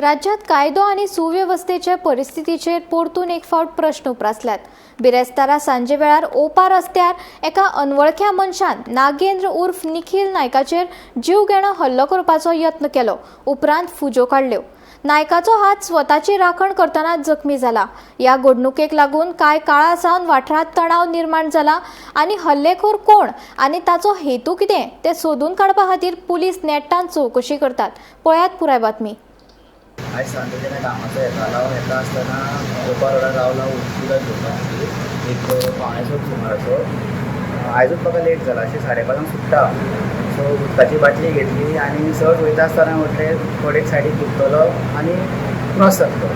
राज्यात कायदो आनी सुवेवस्थेचे परिस्थितीचेर परतून एक फावट प्रश्न उप्रासल्यात. बिरेस्तारा सांजे वेळार ओपा रस्त्यार एका अनवळख्या मनशान नागेंद्र उर्फ निखील नायकाचेर जीवघेणो हल्लो करपाचो यत्न केलो. उपरांत फुज्यो काडल्यो. नायकाचो हात स्वताची राखण करतना जखमी जाला. ह्या घडणुकेक लागून कांय काळा सावन वाठारांत तणाव निर्माण जाला आनी हल्लेखोर कोण आनी ताचो हेतू कितें तें सोदून काडपा खातीर पुलीस नेटान चवकशी करतात. पळयात पुराय बातमी. आयज सांजचो जेन्ना कामाचो येतालो, येता आसतना ओपा रोडार रावला उदक घेवपा खातीर, एक 6:45 सुमाराचो. आयजूच म्हाका लेट जाला, अशें 5:30 सुट्टा. सो उदकाची बाटली घेतली आनी सहज वयता आसतना म्हटलें कडेक सायडीक दुखतलो आनी क्रॉस जातलो.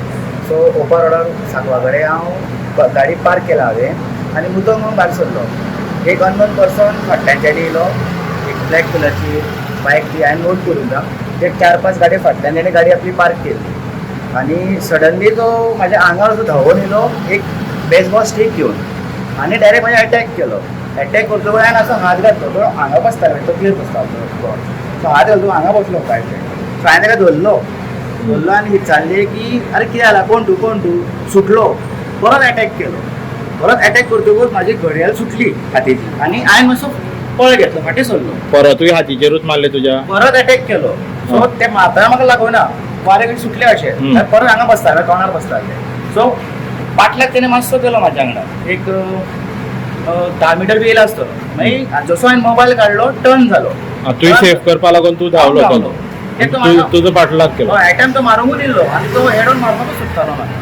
सो ओपा रोडार सांकवा कडेन हांव गाडी पार्क केला हांवें आनी उदक म्हणून भायर सरलो. एक अननोन पर्सन फाटल्यानच्यान येयलो, एक ब्लॅक कलरची बायक ती हांवें नोट करूंक ना. एक चार पांच गाडये फाटल्यान तेणें गाडी आपली पार्क केली आनी सडनली तो म्हाज्या आंगार असो धांवून येयलो, एक बेजबॉल स्टीक घेवन, आनी डायरेक्ट म्हाज्या अटॅक केलो. अटॅक करतकूच हांवें असो हात घातलो, तो हांगा बसतालो, तकलेर बसतालो तो. सो हात घालून हांगा बसलो काय. सो हांवें ताका धरलो धरलो आनी विचारलें की अरे, कितें जालां, कोण तूं, कोण तूं? सुटलो. परत अटॅक केलो. परत अटॅक करतकूच म्हाजी घडयाळ सुटली हातीची आनी हांवें मातसो पळ घेतलो, फाटीं सरलो. परतूय हातीचेरूच मारले तुज्या? परत अटॅक केलो. सो ते मारतना म्हाका लागना, वारें कशें सुटलें अशें. परत हांगा बसताले, तोंडार बसताले. सो पाटल्याक तेणें मातसो केलो म्हाज्या वांगडा, एक 10 मिटर बी येयला आसतलो. मागीर जसो हांवें मोबायल काडलो, टर्न जालो. तुवें सेफ करपा लागून तूं धांवलो. धांवलो. तो ते तो म्हाका तुजो पाटलाग केलो. एटेम्प तो मारूंकूच दिल्लो आनी तो हेड ऑन मारपाकूच सोदतालो म्हाका.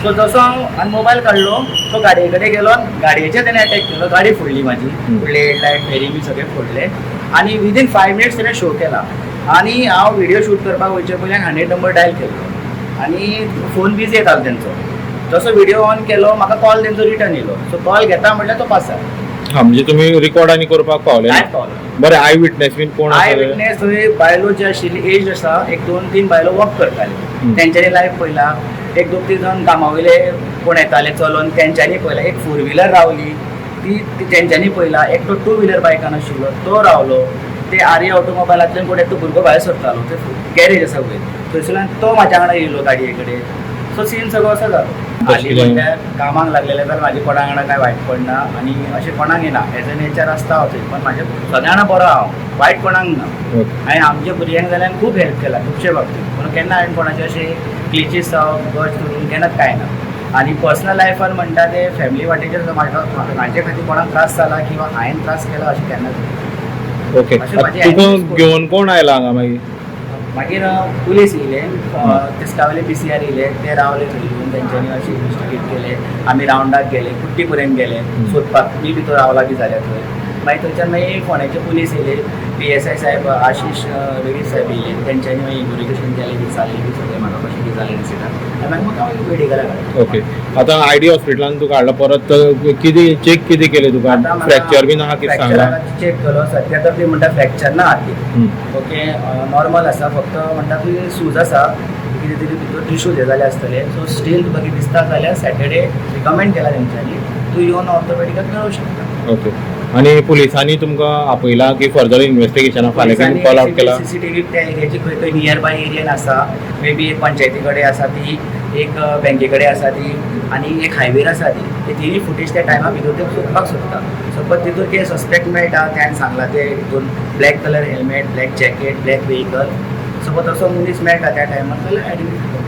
सो जसो हांव आनी मोबायल काडलो, तो गाडये कडेन गेलो आनी गाडयेचेर तेणें अटॅक केलो. गाडी फोडली म्हाजी, फुडले हेडलायट, फेरी बी सगळें फोडले आनी विदीन 5 मिनिट्स तेणें शो केला. आनी हांव व्हिडियो शूट करपाक वयचे पयलीं 100 नंबर डायल केल्लो आनी फोन बिजी येतालो तेंचो. जसो व्हिडियो ऑन केलो, म्हाका कॉल तेंचो रिटर्न येयलो. सो कॉल घेता म्हटल्यार तो पास जालो. हा, म्हणजे तुम्ही रिकॉर्ड आनी करपाक पावले ना? कांयच पावलो. बरें, I witness बीन कोण I आसा? विटनेस थंय बायलो जे आशिल्ली, एज आसा, एक दोन तीन बायलो वॉक करताले, तेंच्यांनी लायव्ह पळयला. एक दोन तीन जाण कामा वयले कोण येताले चलोन, तेंच्यांनी पळयला. एक फोर व्हिलर रावली ती ती तेंच्यांनी पळयला. एकटो टू व्हिलर बायकान आशिल्लो, तो रावलो. ते आर्य ऑटोमोबायलांतल्यान कोण एकटो भुरगो भायर सरतालो, ते गॅरेज आसा वयर, थंयसरल्यान तो म्हाज्या वांगडा येयलो गाडये कडेन. सो सीन सगळो असो जालो. हाली कितें? म्हणल्यार कामाक लागलेले जाल्यार म्हाजे कोणा वांगडा कांय वायट पडना आनी अशें कोणाक येना. एज अ नेचर आसता हांव थंय, पण म्हाजे सगळ्या वांगडा बरो हांव, वायट कोणाक ना. हांवें आमच्या भुरग्यांक जाल्यार खूब हेल्प केला खुबशे बाबतींत, पूण केन्ना हांवें कोणाचे अशे क्लेचीस जावं गज करून केन्नाच कांय ना. आनी पर्सनल लायफान म्हणटा ते फॅमिली वाटेचेर म्हाका म्हाजे खातीर कोणाक त्रास जाला किंवा हांवें त्रास केला अशें केन्नाच ना. अशें म्हाजें तुका handle घेवन कोण आयला हांगा मागीर? मागीर पुलीस येयले, तिस्कावले पीसीआर येयले, ते रावले थंय येवन तेंच्यांनी अशें इन्वेस्टिगेट केले. आमी रावंडाक गेले, कुट्टी पर्यंत गेले सोदपाक, मी भितर रावला बी जाल्यार थंय. मागीर थंयच्यान मागीर फोंड्याचे पुलीस येयले, पीएसआय साहेब आशिश वेगळी साहेब येयले. तेंच्यांनी मागीर इन्वेस्टिगेशन केलें, विचारलें बी सगळें म्हाका कशें कितें जालें इन्सिडंट आनी मागीर म्हाका मेडिकलाक हाडलें. ओके, आतां आयडी हॉस्पिटलान तुका हाडला परत, कितें चेक कितें केलें तुका? आतां म्हाका फ्रॅक्चर बीन आहा कितें सांगलां? चेक केलो. सद्या तर ती म्हणटा फ्रॅक्चर ना हातीक. ओके, नॉर्मल आसा. फक्त म्हणटा ती सूज आसा, कितें तरी भितर टिश्यू हे जाले आसतले. सो स्टील तुका कितें दिसता जाल्यार सॅटर्डे रिकमेंड केला तेंच्यांनी, तूं येवन ऑर्थोपेडिकाक मेळूंक शकता. ओके, आनी पुलिसांनी तुमकां आपयला की फर्दर इन्वेस्टिगेशना फाल्यां कितें कॉल आउट केला? सीसीटीव्ही त्या एरियाची खंय खंय नियर बाय एरियन आसा, मे बी एक पंचायती कडेन आसा ती, एक बँके कडेन आसा ती आनी एक हायवेर आसा ती. ते तिनूय फुटेज त्या टायमा भितर ते सोदपाक सोदता. सपोज तितून कितें सस्पेक्ट मेळटा, त्यान सांगला ते हितून black colour helmet, black jacket, black vehicle, suppose तसो मनीस मेळटा त्या टायमार जाल्यार आयडेंटिफाय.